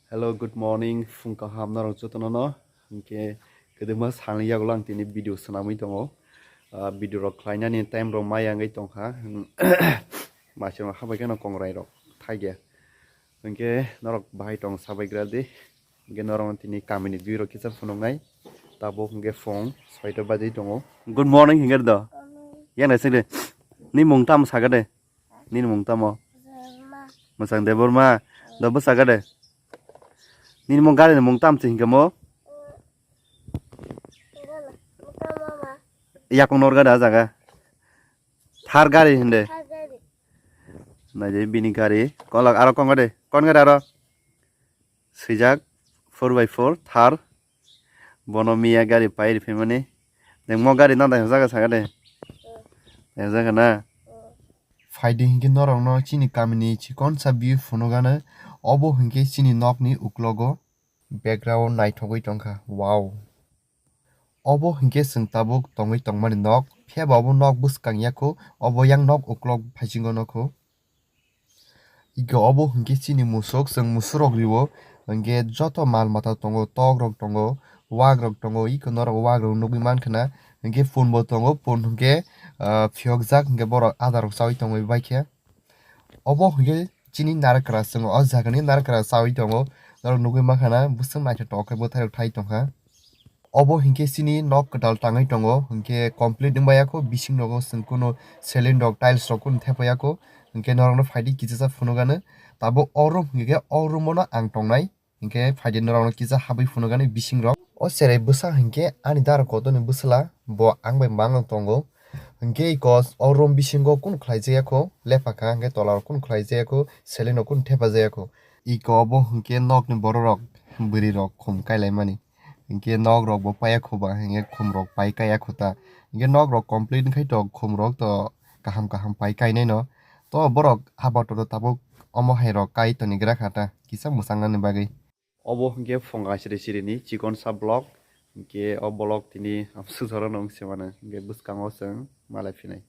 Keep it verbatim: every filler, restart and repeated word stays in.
Hello, good morning, phung kaham norok jotono no. Hinkhe kwdwma salni yagulo ang tini video swnamwi tongo. Ah, video rok khlainani time rok maya wngwi tongkha. Masirok habai kheno kongrai rok thaikhe. Hinkhe norok bahai tong sabai gra di. Hinkhe norok tini kamini dui rok kisa phunuknai. Tabuk hinkhe phung soita bajwi tongo. Good morning hinkhe do. Yang naisik de. Ni mung tamo saka de. Nini mung tamo? Mwsang Debbarma. Do bwsaka de? Nini mung gari ni mung tam se hinkhe mo? Yakung norga da jaga. Thar gari hinde. Naidi bini gari. Kolak aro konga de. Kon gari aro? Swijak four by four Thar. Bono miya gari pai riphaimani. Neng mo gari no dai jaga saka de. Dai jaga na. Phaidi hinkhe norokno chini kamini chikonsa view phunukgano. Obo hinkhe chini nokni uklogo. Background naithogwi tongkha. Wow. Obo hinkhe chwng tabuk tongwi tongmani nok. Phiya ba obo nok bwskang yakho. Obo yang nok uklok phaisingo nokho. Iko obo hinkhe chini musuk, chwng musuk rok rio, hinkhe joto mal mata tongo, tok rok tongo, wak rok tongo, iko norok wak rok nugwi mankha na, hinkhe pun bo tongo, pun hinkhe, ah, phiyokjak, hinkhe borok ada rok chaui tongwi baikhe. Obo hinkhe chini narakra, chwng o jagani narakra chaui tongo, norok nugwi mankha na, bwswk naithotok khe bwthai rok thai tongkha. Obo hinkhe chini nok kwtal tangwi tongo, hinkhe complete wngbai yakho, bising rogo chwng kunu ceiling rok, tiles rok kunu thepaiya kho, hinkhe norokno phaidi kichisa phunukgano. Tabuk o room hinkhe o room o no ang tongnai, hinkhe phaidi norokno kisa habwi phunukgani bising rok. O cherai bwsa hinkhe ani dara kotorni bwsla, bo ang bai mangno tongo. Hinkhe iko o room bisingo kunu khlaijak yakho, lepha kha hinkhe tola rok kunu khlaijak yakho, ceiling rok kunu thepajak yakho. Iko obo hinkhe nokni borok rok, bwrwi rok khum kailaimani. Hinkhe nok rok bo paiya kho ba, hinkhe khum rok pai kaiya kho ta. Hinkhe nok rok complete wngkhai to khum rok to kaham kaham pai kainai no. To borok abo to tabuk omo hai rok kai toni gra kha ta, kisa mwchang nani bagwi. Obo hinkhe phunga siri siri ni chikon sa vlog. Hinkhe o vlog tini amsuk jora no wng se mano. Hinkhe bwskango chwng malai phinai.